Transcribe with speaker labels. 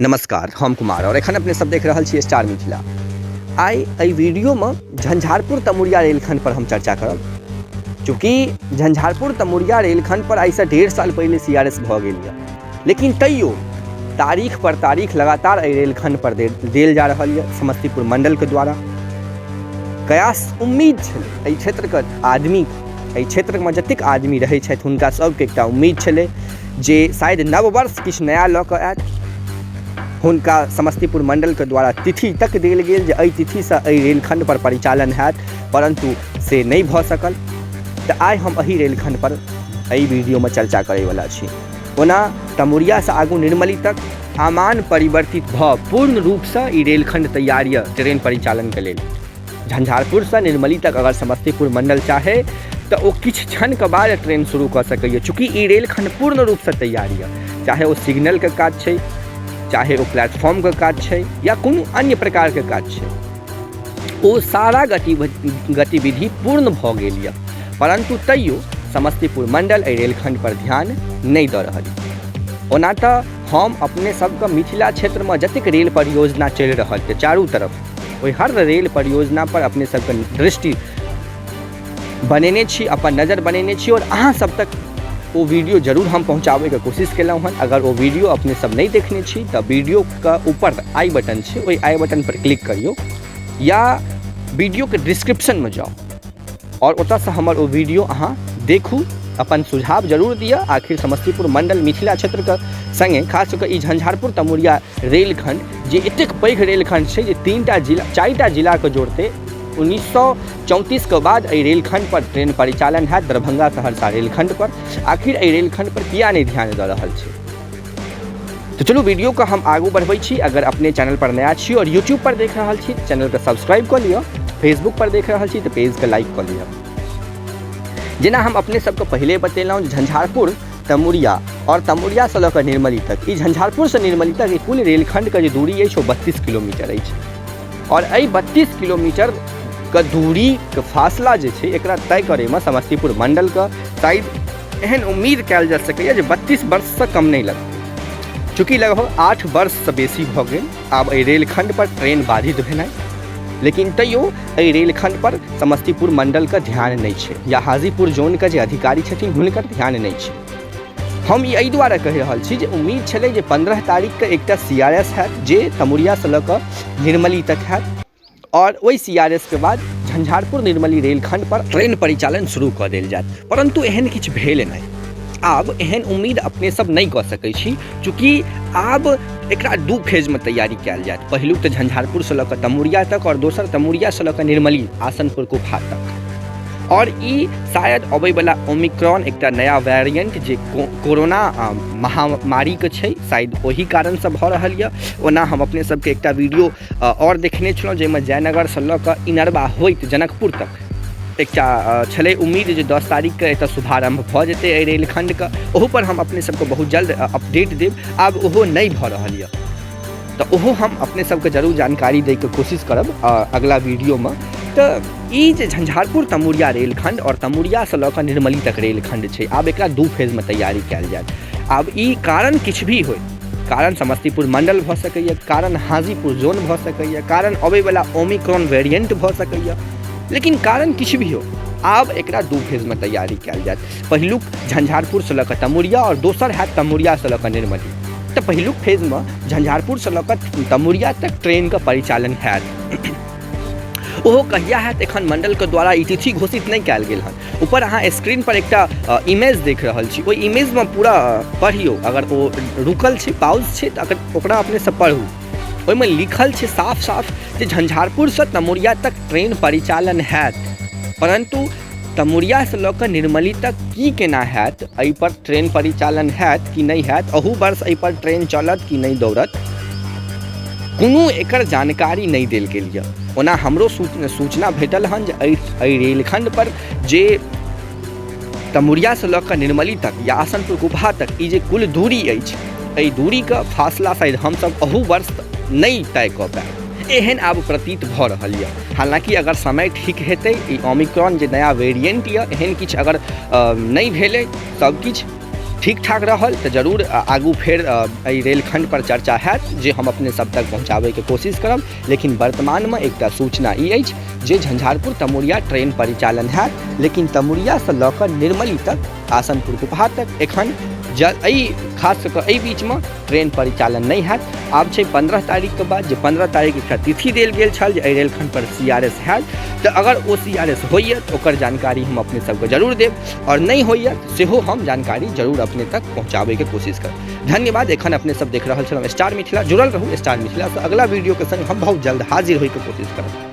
Speaker 1: नमस्कार, हम कुमार और एखन अपने सब देख रहल छी स्टार मिथिला। आइ एहि वीडियोमे झंझारपुर तमुरिया रेलखंड पर हम चर्चा करब। चूँकि झंझारपुर तमुरिया रेलखंड पर आइसँ 1.5 साल पहिले सी आर एस भऽ गेल यऽ, लेकिन तैयो तारीख पर तारीख लगातार एहि रेलखंड पर देल जा रहल यऽ समस्तीपुर मंडलके द्वारा। कयास उम्मीद छलै एहि क्षेत्रके आदमी, एहि क्षेत्रमे जतेक आदमी रहै छथि हुनका सबके एकटा उम्मीद छलै जे शायद नव वर्ष किछु नया लऽ कऽ आयत। हुनका समस्तीपुर मण्डलके द्वारा तिथि तक देल गेल जे एहि तिथिसँ एहि रेलखण्ड पर परिचालन हैत, परन्तु से नहि भऽ सकल। तऽ आइ हम एहि रेलखण्ड पर एहि वीडियोमे चर्चा करैवला छी। ओना तमुरियासँ आगू निर्मली तक आमान परिवर्तित भऽ पूर्ण रूपसँ ई रेलखण्ड तैयार यऽ ट्रेन परिचालनके लेल। झंझारपुरसँ निर्मली तक अगर समस्तीपुर मण्डल चाहे तऽ ओ किछु क्षणके बाद ट्रेन शुरू कऽ सकैए, चूँकि ई रेलखण्ड पूर्ण रूपसँ तैयार यऽ। चाहे ओ सिग्नलके काज छै, चाहे ओ प्लेटफॉर्मके काज छै, या कोनो अन्य प्रकारके काज छै, ओ सारा गतिविधि पूर्ण भऽ गेल यऽ, परन्तु तैयो समस्तीपुर मण्डल एहि रेलखण्ड पर ध्यान नहि दऽ रहल यऽ। ओना तऽ हम अपने सबके मिथिला क्षेत्रमे जतेक रेल परियोजना चलि रहल यऽ चारू तरफ, ओहि हर रेल परियोजना पर अपने सबके दृष्टि बनेने छी, अपन नजर बनेने छी और अहाँ सब तक ओ वीडियो जरूर हम पहुँचाबैके कोशिश केलहुँ हन। अगर ओ वीडियो अपने सब नहि देखने छी तऽ वीडियोके ऊपर आई बटन छै, ओहि आई बटन पर क्लिक करियौ या वीडियोके डिस्क्रिप्शनमे जाउ और ओतऽसँ हमर ओ वीडियो अहाँ देखू, अपन सुझाव जरूर दिअ। आखिर समस्तीपुर मण्डल मिथिला क्षेत्रके सङ्गे खास कऽ ई झंझारपुर तमुरिया रेलखण्ड जे एतेक पैघ रेलखण्ड छै जे 3टा जिला 4टा जिलाके जोड़तै। 1934 के बाद एहि रेलखण्ड पर ट्रेन परिचालन हैत दरभंगा सहरसा रेलखण्ड पर। आखिर एहि रेलखण्ड पर किया नहि ध्यान दऽ रहल छै? तो चलू वीडियो के हम आगू बढ़बै छी। अगर अपने चैनल पर नया छी और यूट्यूब पर देख रहल छी चैनल के सब्सक्राइब कऽ लिअ, फेसबुक पर देख रहल छी तऽ पेज के लाइक कऽ लिअ। जेना हम अपने सबके पहिले बतेलहुँ झंझारपुर तमुरिया और तमुरियासँ लऽ कऽ निर्मली तक, ई झंझारपुरसँ निर्मली तक ई कुल रेलखण्डके जे दूरी अछि ओ 32 किलोमीटर अछि और एहि 32 किलोमीटरके दूरीके फासला जे छै एकरा तय करैमे समस्तीपुर मण्डलके शायद एहन उम्मीद कयल जा सकैए जे 32 वर्षसँ कम नहि लगतै। चूँकि लगभग 8 वर्षसँ बेसी भऽ गेल आब एहि रेलखण्ड पर ट्रेन बाधित भेनाइ, लेकिन तैयो एहि रेलखण्ड पर समस्तीपुर मण्डलके ध्यान नहि छै या हाजीपुर जोनके जे अधिकारी छथिन हुनकर ध्यान नहि छै। हम ई एहि दुआरे कहि रहल छी जे उम्मीद छलै जे 15 तारीखके एकटा सी आर एस हैत जे तमुरियासँ लऽ कऽ निर्मली तक हैत और ओहि सी आर एस के बाद झंझारपुर निर्मली रेलखण्ड पर ट्रेन परिचालन शुरू कऽ देल जायत, परन्तु एहन किछु भेल नहि। आब एहन उम्मीद अपने सब नहि कऽ सकै छी, चूँकि आब एकरा 2 फेजमे तैयारी कयल जायत। पहिलुक तऽ झंझारपुरसँ लऽ कऽ तमुरिया तक और दोसर तमुरियासँ लऽ कऽ निर्मली आसनपुर कुफा तक। और ई शायद अबैवला ओमिक्रॉन एकटा नया वेरिएंट जे कोरोना महामारीके छै, शायद ओहि कारणसँ भऽ रहल यऽ। ओना हम अपने सबके एकटा वीडियो आओर देखने छलहुँ जाहिमे जयनगरसँ लऽ कऽ इनरवा होइत जनकपुर तक एकटा छलै उम्मीद जे 10 तारीखके एतऽ शुभारम्भ भऽ जेतै एहि रेलखण्डके। ओहूपर हम अपने सबके बहुत जल्द अपडेट देब। आब ओहो नहि भऽ रहल यऽ तऽ ओहो हम अपने सबके जरूर जानकारी दैके कोशिश करब अगला वीडियोमे। तऽ ई जे झंझारपुर तमुरिया रेलखण्ड आओर तमुरियासँ लऽ कऽ निर्मली तक रेलखण्ड छै, आब एकरा 2 फेजमे तैयारी कयल जायत। आब ई कारण किछु भी होइ, कारण समस्तीपुर मण्डल भऽ सकैए, कारण हाजीपुर जोन भऽ सकैए, कारण अबैवला ओमिक्रॉन वेरिएंट भऽ सकैए, लेकिन कारण किछु भी हो आब एकरा 2 फेजमे तैयारी कयल जायत। पहिलुक झंझारपुरसँ लऽ कऽ तमुरिया आओर दोसर हैत तमुरियासँ लऽ कऽ निर्मली। तऽ पहिलुक फेजमे झंझारपुरसँ लऽ कऽ तमुरिया तक ट्रेनके परिचालन हैत। ओहो कहिया हैत एखन मण्डलके द्वारा ई तिथि घोषित नहि कयल गेल हन। ऊपर अहाँ स्क्रीन पर एकटा इमेज देख रहल छी, ओहि इमेजमे पूरा पढ़ियौ। अगर ओ रुकल छै, पाउज छै, तऽ अगर ओकरा अपनेसँ पढ़ू। ओहिमे लिखल छै साफ साफ जे झंझारपुरसँ तमुरिया तक ट्रेन परिचालन हैत, परन्तु तमुरियासँ लऽ कऽ निर्मली तक की केना हैत, एहिपर ट्रेन परिचालन हैत कि नहि हैत, अहू वर्ष एहिपर ट्रेन चलत कि नहि दौड़त, कोनो एकर जानकारी नहि देल गेल यऽ। ओना हमरो सूचना भेटल हन जे एहि रेलखण्ड पर जे तमुरियासँ लऽ कऽ निर्मली तक या आसनपुर कुपहा तक ई जे कुल दूरी अछि, एहि दूरीके फासला शायद हमसब अहू वर्ष नहि तय कऽ पायब, एहन आब प्रतीत भऽ रहल यऽ। हालाँकि अगर समय ठीक हेतै, ई ओमिक्रॉन जे नया वेरिएंट यऽ एहन किछु अगर नहि भेलै सबकिछु, ठीक ठाक रहल तऽ जरूर आगू फेर एहि रेलखण्ड पर चर्चा हैत जे हम अपने सब तक पहुँचाबैके कोशिश करब। लेकिन वर्तमानमे एकटा सूचना ई अछि जे झंझारपुर तमुरिया ट्रेन परिचालन हैत, लेकिन तमुरियासँ लऽ कऽ निर्मली तक, आसनपुर कुपहा तक एखन एहि खास कऽ एहि बीचमे ट्रेन परिचालन नहि हैत। आब छै 15 तारीखके बाद, जे 15 तारीख एकटा तिथि देल गेल छल जे एहि रेलखण्ड पर सी आर एस हैत, तऽ अगर ओ सी आर एस होइए तऽ ओकर जानकारी हम अपने सबके जरूर देब, आओर नहि होइए सेहो हम जानकारी जरूर अपने तक पहुँचाबैके कोशिश करब। धन्यवाद। एखन अपने सब देख रहल छलहुँ स्टार मिथिला। जुड़ल रहू स्टार मिथिलासँ, अगला वीडियोके संग हम बहुत जल्द हाजिर होइके कोशिश करब।